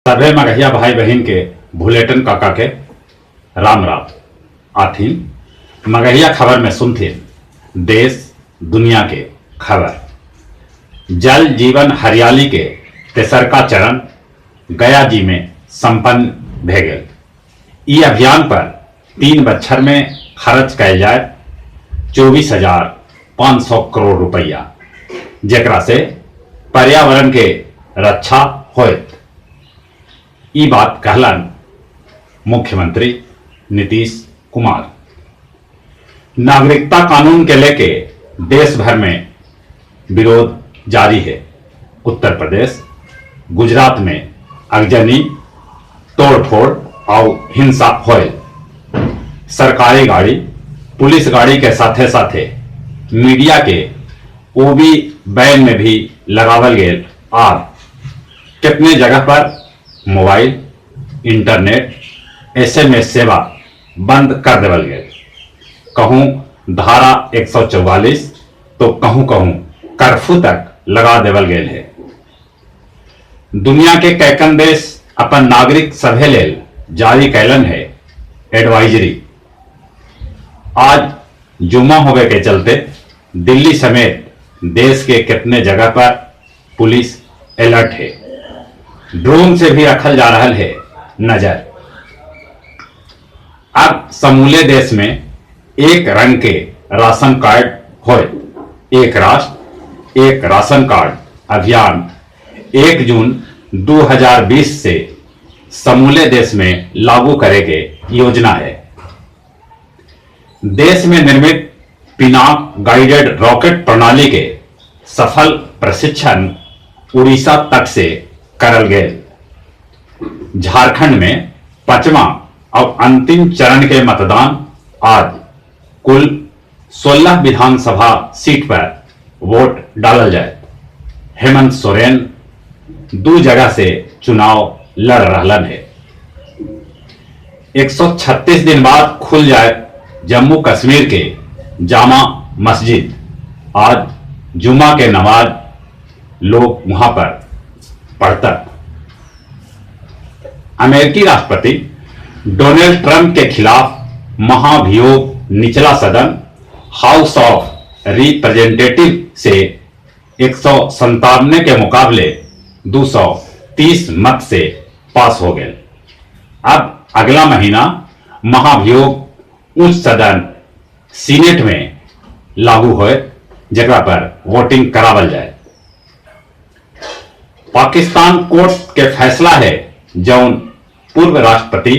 सभे मगहिया भाई बहिन के भुलेटन काका के राम राम। आथिन मगहिया खबर में सुनथिन देश दुनिया के खबर। जल जीवन हरियाली के तेसरका चरण गया जी में संपन्न भे गेल। ई अभियान पर 3 बच्छर में खर्च कयल जाए 24,500 करोड़ रुपया, जेकरा से पर्यावरण के रक्षा होत। ई बात कहलन मुख्यमंत्री नीतीश कुमार। नागरिकता कानून के लेके देश भर में विरोध जारी है। उत्तर प्रदेश, गुजरात में अगजनी, तोड़फोड़ और हिंसा होए। सरकारी गाड़ी, पुलिस गाड़ी के साथे साथे मीडिया के ओबी वैन में भी लगावल गेल आग। कितने जगह पर मोबाइल, इंटरनेट, एसएमएस सेवा बंद कर देवल गेल। कहूं धारा 144 तो कहूं कहूं कर्फ्यू तक लगा देवल गेल है। दुनिया के कैकन देश अपन नागरिक सभे लेल जारी कैलन है एडवाइजरी। आज जुम्मा होवे के चलते दिल्ली समेत देश के कितने जगह पर पुलिस अलर्ट है। ड्रोन से भी रखल जा रहा है नजर। अब समूले देश में एक रंग के राशन कार्ड होए। एक राष्ट्र एक राशन कार्ड अभियान 1 जून 2020 से समूले देश में लागू करे के योजना है। देश में निर्मित पिनाक गाइडेड रॉकेट प्रणाली के सफल प्रशिक्षण उड़ीसा तक से करल गए। झारखंड में 5वां और अंतिम चरण के मतदान आज कुल 16 विधानसभा सीट पर वोट डालल जाए। हेमंत सोरेन 2 जगह से चुनाव लड़ रहलन है। 136 दिन बाद खुल जाए जम्मू कश्मीर के जामा मस्जिद। आज जुमा के नमाज लोग वहां पर पढ़ता। अमेरिकी राष्ट्रपति डोनाल्ड ट्रंप के खिलाफ महाभियोग निचला सदन हाउस ऑफ रिप्रेजेंटेटिव से 197 के मुकाबले 230 मत से पास हो गए। अब अगला महीना महाभियोग उच्च सदन सीनेट में लागू होए, जगह पर वोटिंग करावल जाए। पाकिस्तान कोर्ट के फैसला है जौन पूर्व राष्ट्रपति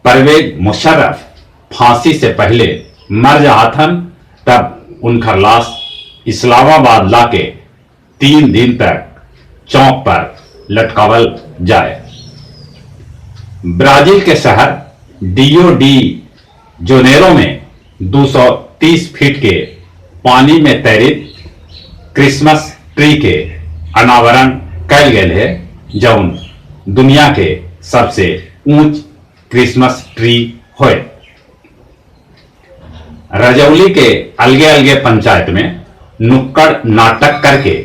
परवेज मुशर्रफ फांसी से पहले मर जाथन, तब उनकर लाश इस्लामाबाद लाके 3 दिन तक चौक पर लटकावल जाए। ब्राजील के शहर डियो डी जोनेरो में 230 फीट के पानी में तैरित क्रिसमस ट्री के अनावरण कैल गेल है, जौन दुनिया के सबसे ऊंच क्रिसमस ट्री होए। रजौली के अलगे अलगे पंचायत में नुक्कड़ नाटक करके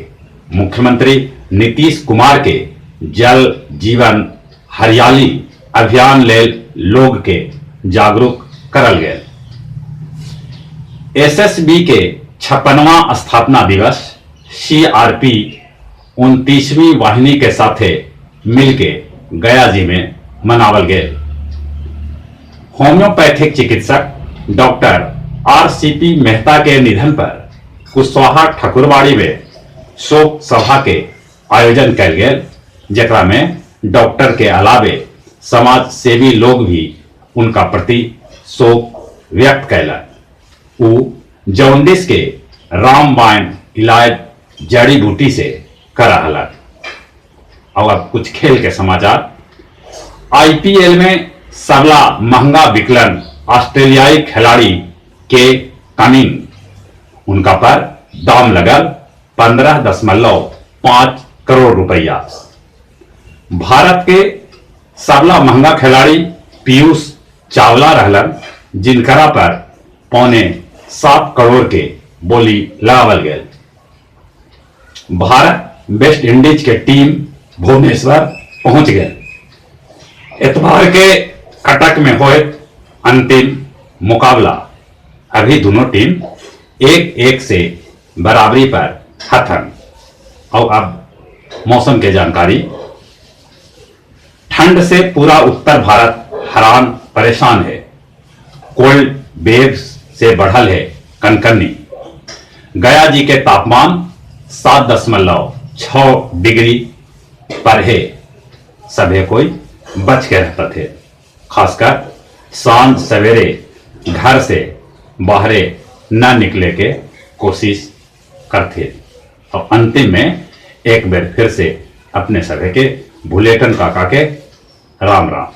मुख्यमंत्री नीतीश कुमार के जल जीवन हरियाली अभियान लेल लोग के जागरूक करल गेल। एसएसबी के 56वां स्थापना दिवस सीआरपी 29वीं वाहिनी के साथे मिलके गया जी में मनावल गेल। होम्योपैथिक चिकित्सक डॉक्टर आरसीपी मेहता के निधन पर कुशवाहा ठकुरबाड़ी में शोक सभा के आयोजन कैल गेल, जेकरा में डॉक्टर के अलावे समाज सेवी लोग भी उनका प्रति शोक व्यक्त कैलन। उ जॉन्डिस के रामबाण इलाज जड़ी बूटी से करा हलन। और अब कुछ खेल के समाचार। आईपीएल में सबला महंगा विकलन ऑस्ट्रेलियाई खिलाड़ी के कमिंग, उनका पर दाम लगल 15.5 करोड़ रुपया। भारत के सबला महंगा खिलाड़ी पीयूष चावला रहलन, जिनकरा पर 6.75 करोड़ के बोली लगावल गए। भारत वेस्ट इंडीज के टीम भुवनेश्वर पहुंच गए। एतवार के कटक में होए अंतिम मुकाबला। अभी दोनों टीम 1-1 से बराबरी पर हथन। और अब मौसम के जानकारी। ठंड से पूरा उत्तर भारत हैरान परेशान है। कोल्ड वेव्स से बढ़ल है कनकनी। गया जी के तापमान 7.6 डिग्री पर है। सभे कोई बच के रहता थे, खासकर सांझ सवेरे घर से बाहरे न निकले के कोशिश करते। और अंतिम में एक बार फिर से अपने सभे के भुलेटन काका के राम राम।